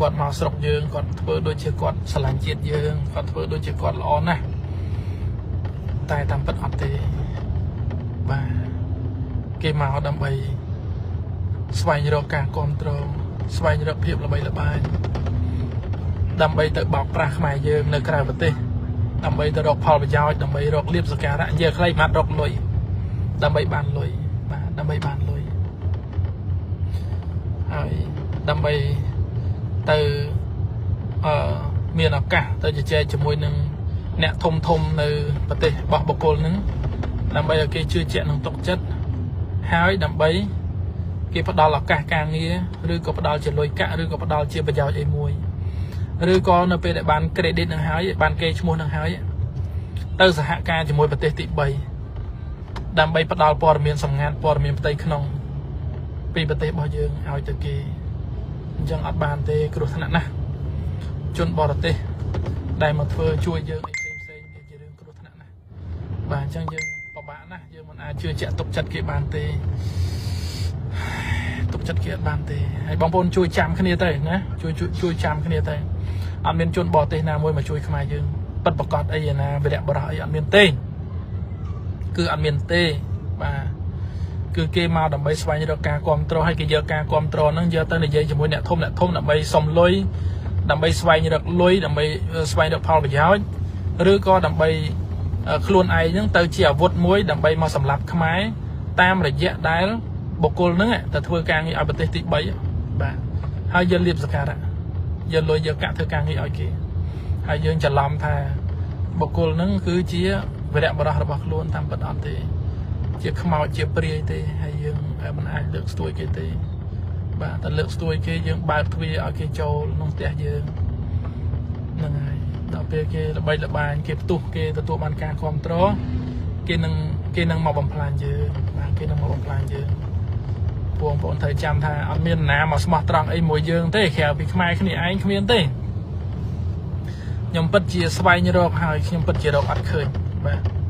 គាត់មកស្រុកយើងគាត់ធ្វើដូចជាគាត់ស្រឡាញ់ជាតិយើងគាត់ធ្វើដូចជាគាត់ល្អណាស់តែតាមពិតអត់ទេបាទគេមកដើម្បីស្វែងរកការគ្រប់គ្រងស្វែងរកភាពល្បីល្បាញដើម្បីទៅបោកប្រាស់ខ្មែរយើងនៅក្រៅប្រទេសដើម្បីទៅរកផលប្រយោជន៍ដើម្បីរកលាភសក្ការៈនិយាយខ្លីម៉ាត់រកលុយដើម្បីបានលុយបាទដើម្បីបានលុយហើយដើម្បីទៅអឺមានឱកាសទៅជជែកជាមួយនឹងអ្នកធំធំនៅប្រទេសរបស់បុគ្គលហ្នឹងដើម្បីឲ្យគេជឿជាក់និងទុកចិត្តហើយដើម្បីគេផ្ដល់ឱកាសការងារឬក៏ផ្ដល់ជាលុយកាក់ឬក៏ផ្ដល់ជាប្រយោជន៍អីមួយឬក៏នៅពេលដែលបាន credit នឹងហើយបានគេឈ្មោះនឹងហើយទៅសហការជាមួយប្រទេសទី3ដើម្បីផ្ដល់ព័ត៌មានសម្ងាត់ព័ត៌មានផ្ទៃក្នុងពីប្រទេសរបស់យើងឲ្យទៅគេអញ្ចឹងអត់បានទេគ្រោះថ្នាក់ណាស់ជនបរទេសដែលមកធ្វើជួយយើងអីផ្សេងផ្សេងវាជារឿងគ្រោះថ្នាក់ណាស់បាទអញ្ចឹងយើងពិបាកណាស់យើងមិនអាចជឿជាក់ទុកចិត្តគេបានទេទុកចិត្តគេអត់បានទេហើយបងប្អូនជួយចាំគ្នាទៅណាជួយជួយចាំគ្នាទៅអត់មានជនបរទេសណាមួយមកជួយខ្មែរយើងពិតប្រកបអីណាវីរៈបរោះអីអត់មានទេគឺអត់មានទេបាទគឺគេមកដើម្បីស្វែងរកការគ្រប់គ្រងហើយគេយកការគ្រប់គ្រងហ្នឹងយកទៅនិយាយជាមួយអ្នកធំអ្នកធំដើម្បីសុំលុយដើម្បីស្វែងរកលុយដើម្បីស្វែងរកផលប្រយោជន៍ឬក៏ដើម្បីខ្លួនឯងហ្នឹងទៅជាអាវុធមួយដើម្បីមកសម្លាប់ខ្មែរតាមរយៈដែលបុគ្គលហ្នឹងទៅធ្វើការងារឲ្យប្រទេសទី3បាទហើយយកលាភសក្ការៈយកលុយយកកាក់ធ្វើការងារឲ្យគេហើយយើងច្រឡំថាបុគ្គលហ្នឹងគឺជាវីរៈបរោះរបស់ខ្លួនតាមពិតអត់ទេ ជាខ្មោចជាព្រាយទេហើយយើងមិនអាចលើកស្ទួយគេទេបាទតែលើកស្ទួយគេយើងបើកទ្វារឲ្យគេចូលក្នុងផ្ទះយើងហ្នឹងហើយដល់ពេលគេល្បីល្បាញគេផ្ទុះគេទទួលបានការគ្រប់គ្រងគេនឹងមកបំផ្លាញយើងបាទគេនឹងមកបំផ្លាញយើងពួកបងប្អូនត្រូវចាំថាអត់មានណាមកស្មោះត្រង់អីមួយយើងទេក្រៅពីខ្មែរគ្នាឯងគ្មានទេខ្ញុំពិតជាស្វែងរកហើយខ្ញុំពិតជារកអត់ឃើញបាទ។